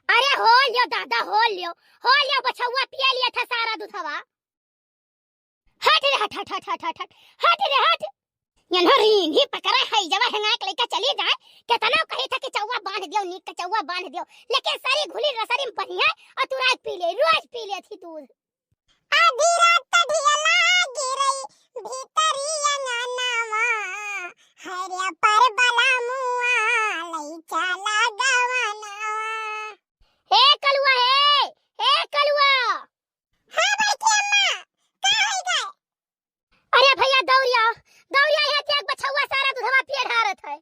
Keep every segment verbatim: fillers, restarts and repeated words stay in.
अरे हो लियो दादा, हो लियो, हो लियो, बछउआ पिए लिया था सारा दूधवा। हट रे, हट, हट, हट। हट रे, हट। यन्हो रींगी पकड़े है, जब हेंगा के लइका चली जाए, केतनो कही था कि चउआ बांध दियो, नीक के चउआ बांध दियो, लेकिन सरी घुली रसरी में बढ़िया और तुरंत पी ले, रोज पी ले थी दूध। आधी रात ढियला गिरई भीतरी अंगनवा, हरे पर बला मुआ लई चला गवनवा। हे कलुआ, हे, हे कलुआ। हाँ बड़की अम्मा, का होई गए? अरे भैया दौड़िया, दौड़िया, ये देख बछउआ सारा दूधवा पिए ढारत है।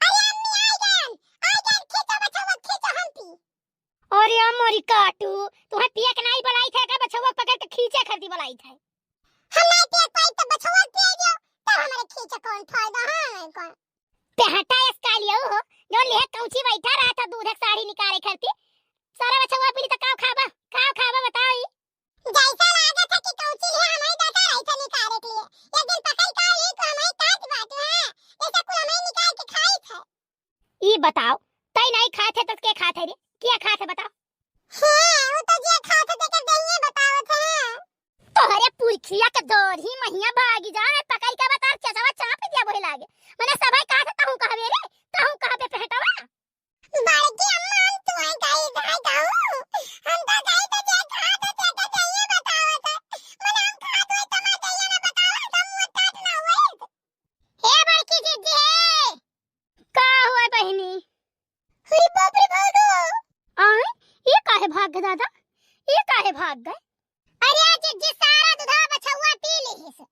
अरे अम्मी आई गए, आई गए, खींचो बछउआ, खींचो हम पी। अरे मोरी काटू, तुहे पिए के नाई बोलाई थे का? बछउआ पकड़ के खींचे खरती बोलाई थे। हम नाई पिए पाई तो बछउआ पिए गयो, तो हमरे खींचे कौन फायदा है, कौन? पेहटा एस कालियो हो, जौन लेहे कौची बैठा रहा था दूध एक साड़ी निकाले खरती। सारा बछउआ पी ली तो काव खाबा, काव खाबा बताओ ई? जैसा लागत है कि कौची लिहे हमही बैठा रही थे निकाले के लिए। एक दिन पकड़ के ली तो हमही काट बाटू है, जैसे कुल हमही निकाल के खाई थे। ई बताओ, तई नाई खात है तो के खात है रे? के खात है बताओ? हे, वो तो जे खात है तेकर देहिए बतावत है। तोहरे पुरखिया के दोरही महिया भागी जा, पकड़ के बता चचवा चाप दिया बोहे लागे। मने सभई खात है तहूँ कहबे रे, तहूँ कहबे पेहटवा। बड़की अम्मा हम तुहे कही धाय कहूँ, हम तो कही तो जे खात है तेकर देहिए बतावत है। मने हम खात होई तो मैं देहिए ना बतावत, हम वो टाट ना होई। हे बड़की जिज्जी हे। का हुआ बहिनी? अरे बाप रे भागो। आय, ये काहे भाग गए दादा? ये काहे भाग गए? अरे जिज्जी सारा दूधवा बछउआ पी लिहिस।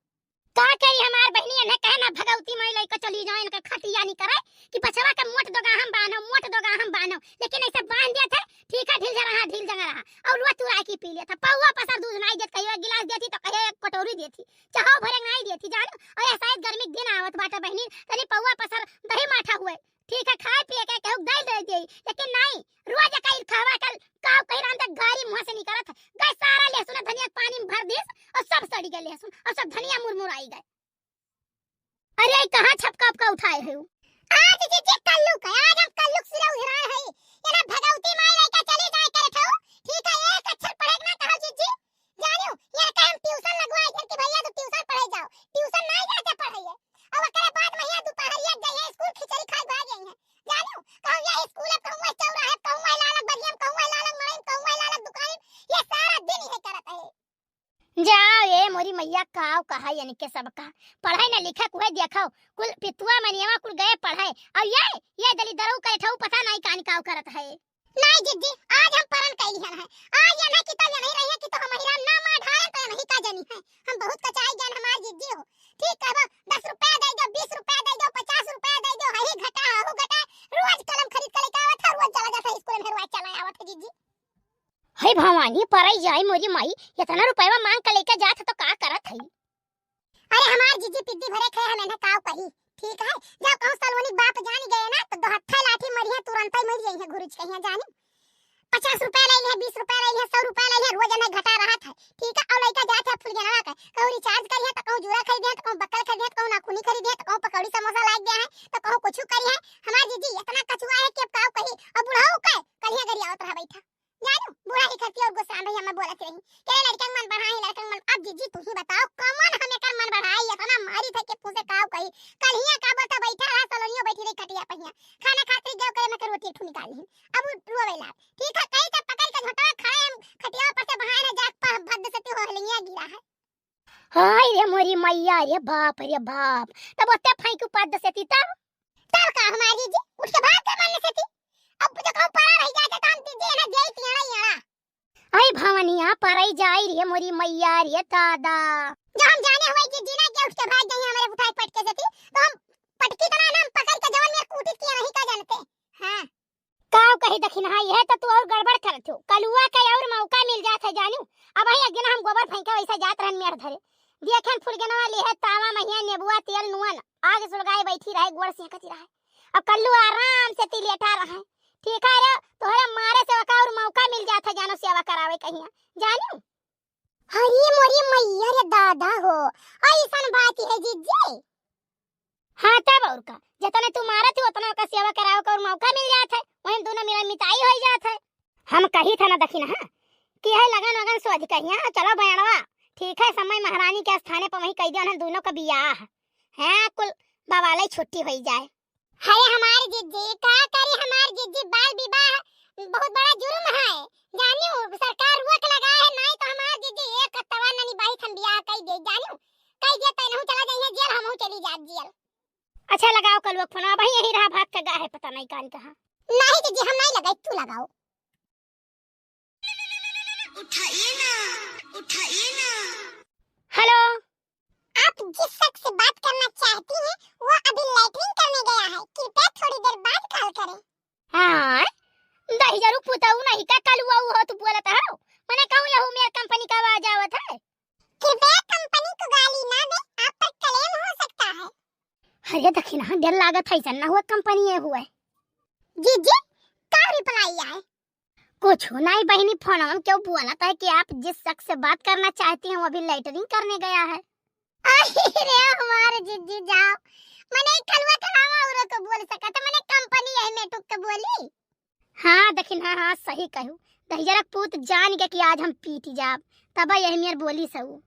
का करी हमार बहिनी, इन्हें कहे ना भगवती माई लइका चली जाए, इनके खटिया नहीं करे कि बछवा के मोट दोगा हम बान्हो, मोट दोगा हम बान्हो, लेकिन ऐसे बांध दिया था, ठीक है, ढील जरा रहा, ढील जंगा रहा, और रोज तुराई की पी लिया था, पौवा पसर दूध नहीं देत, कहियो एक गिलास देती तो कहियो एक कटोरी देती, चाहो भरे नहीं देती, जानो, और ऐसा एक गर्मी के दिन आवत बाटे बहिनी, तनी पौवा पसर दही माठा हुए, ठीक है, खाए पिए के केहू दे दे दे, लेकिन नहीं, रोज का ईर्खावा कल काव कही राम तक गारी मुंह से निकलत है। गए सारा लहसुन धनिया के पानी में भर दिस और सब सड़ी गए लहसुन और सब धनिया मुरमुराई गए। अरे, ई कहाँ छपका उपका उठाए है? आज जिज्जी कल्लू का, आज हम कल्लू के सिरा उझराए है। ये ना भगवती माई लइका चली जाए करे थे, ठीक है, एक अक्षर पढ़े के ना कहो जिज्जी, जानियो, ये कहे हम ट्यूशन लगवाए, घर के भैया तो ट्यूशन पढ़े जाओ, ट्यूशन नहीं जाते पढ़े ये। अब ओकरे बाद में यहाँ दोपहरिया जाइए स्कूल खिचड़ी खाए भाग गई हैं। जानियो, कहूँ ये स्कूल है, कहूँ मैं चौराहे, कहूँ मैं लालक बगिया में, कहूँ मैं लालक मड़ई में, कहूँ मैं लालक दुकान में, ये सारा दिन ये करत है। जाओ ये मोरी मैया, काव कहा यानी के सबका पढ़ाई ना लिखा कुहे देखो, कुल पितुआ मनियावा कुल गए पढ़ाई, और ये, ये दलिदरऊ करे ठऊ पता नहीं कान काव करत है। नाई जिज्जी, आज हम परन कइली हन है। आज ये नहीं कि तो ये नहीं रही है कि तो हम हिरान ना मार ढाले तो ये नहीं का जनी है। हम बहुत कचाई जान हमार जिज्जी हो। ठीक है, वो दस रुपया दे दो, बीस रुपया दे दो, पचास रुपया दे दो, हही घटा, हहू घटा, रोज कलम खरीद के लेके आवत है, रोज चला जाता है स्कूल में, रोज चला आवत है जिज्जी। हे भवानी, परई जाई मोरी माई, इतना रुपया मांग के लेके जात है तो का करत है? अरे हमार जिज्जी पिद्दी भरे खाए, हम इन्हें काव कही, ठीक है? जब कहूँ सलोनी के बाप जानी गए ना, तो दो हत्था लाठी मरिहे, तुरंत ही मर जाइए घुरुच कहिया जानी। पचास रुपया ले लिहे, बीस रुपया ले लिहे, सौ रुपया ले लिहे, रोज इन्हें घटा रहा था, ठीक है? और लइका जात है फुलगेनवा के, कहूँ रिचार्ज करिहे, तो कहूँ जूरा खरीदे, तो कहूँ बक्कल खरीदे, तो कहूँ नाखूनी खरीदे, तो कहूँ पकौड़ी समोसा लाग गया है, तो कहूँ कुछ करिहे। हमार जिज्जी इतना कचुआ है कि अब काव कही, और बुढ़ऊ के कलिया गरियावत रहा बैठा। जानू, बूढ़ा ही खरती और गुस्सा में हमें बोलत रही। के लड़कन मन बढ़ाई, लड़कन मन। अब जिज्जी तू ही बताओ, कौन हम एकर मन बढ़ाई? इतना मारी थे कि पूछे काव कही। कल हिया का बोलता बैठा रहा, सलोनियो बैठी रही खटिया पहिया। खाना खातिर गयो करे में के रोटी एक ठो निकाल ली। अब उ रोवे लाग। ठीक है, कही तो पकड़ के झोंटा खड़े हम खटिया पर से बहाए ना जाके प-, भद्द से तू हो हलिया गिरा है। हाय रे मोरी मैया रे बाप रे बाप। तब ओते फेंकू पाद से ती तब? तब का हमार जिज्जी उठ के भाग के मन से ती। अब तो कहूँ पड़ा रह जाके तो हम जिज्जी ना जाई तियाड़ा याड़ा। आई भवनिया परई जाई रे मोरी मैया रे दादा। जो हम जाने हुए जिज्जी ना के उठ के भाग जाई हमारे उठाए पटके से ती, तो हम पटकी तना ना हम पकड़ के जवन मेरे कूटी किया नहीं का जानते। हाँ। काव कही दखिनहा, यह तो तू और गड़बड़ करत हो। कलुआ के और मौका मिल जात है जानू। अब ही एक दिन हम गोबर फेंके वैसे जात रहन मेर धरे। देखेन फुलगेनवा लिहे तावा महिया नेबुआ तेल नुअन। आग सुलगाए बैठी रहे गोड़ सेंकती रहे। अब कल्लू आराम से तिलेटा रहे। ठीक है रे, तोहरे मारे से ओका और मौका मिल जात है जानो सेवा करावे कहिया। जानू? अरे मोरी मैया रे दादा हो, ऐसन बात है जिज्जी। हाँ तब और का, जितने तू मारत हो उतना ओकर सेवा करावे का और मौका मिल जात है, वहीं दोनों मेरा मिताई हो जात है। हम कही था ना दखिनहा कि है लगन वगन सोच कहिया, चलो बयानवा, ठीक है, समय महारानी के स्थाने पर वहीं कह दिया उन्हें दोनों का बियाह। हैं, कुल बवाले छुट्टी होई जाए। अरे हमार जिज्जी, का करी हमार जिज्जी, बाल विवाह बहुत बड़ा जुर्म है। जानियो, सरकार रोक लगा है, नहीं तो हमार जिज्जी एक हफ्तवा ननी बाहित हम बियाह कई दे, जानियो, कई दे तैनहू चला जाइए जेल, हमहू चली जाब जेल। अच्छा लगाओ कलुआ फोन, अब यही रहा भाग के गा है, पता नहीं कान कहाँ। नहीं जिज्जी, हम नहीं लगाई, तू लगाओ। उठाइए ना, उठाइए ना। हेलो। आप जिस शख्स से बात करना चाहती हैं, वो अभी लैट्रिन करने गया है, कृपया थोड़ी देर बाद कॉल करें। हाँ, दहिजरू पुतऊ नहीं का कलुआ हो तू बोलत हो? मने कहूँ यहू मेर कंपनी का आवाज आवत है। कृपया कंपनी को गाली ना दें, आप पर क्लेम हो सकता है। अरे दखिनहा, डर लागत है, ऐसा ना हुआ कंपनी ये हुआ है। जिज्जी, का रिप्लाई आए? कुछ नहीं बहिनी, फोन हम क्यों बोलत है कि आप जिस शख्स से बात करना चाहती हैं वो अभी लैट्रिन करने गया है। अरे हमारे जिज्जी जाओ, मने कलुआ कलावा औरो तो बोल सकत, मने कंपनी यही में टुक के बोली। हाँ दखिनहा, हाँ सही कहू, दहिजरक पूत जान के कि आज हम पीट जाब, तब यही मेर बोली सऊ।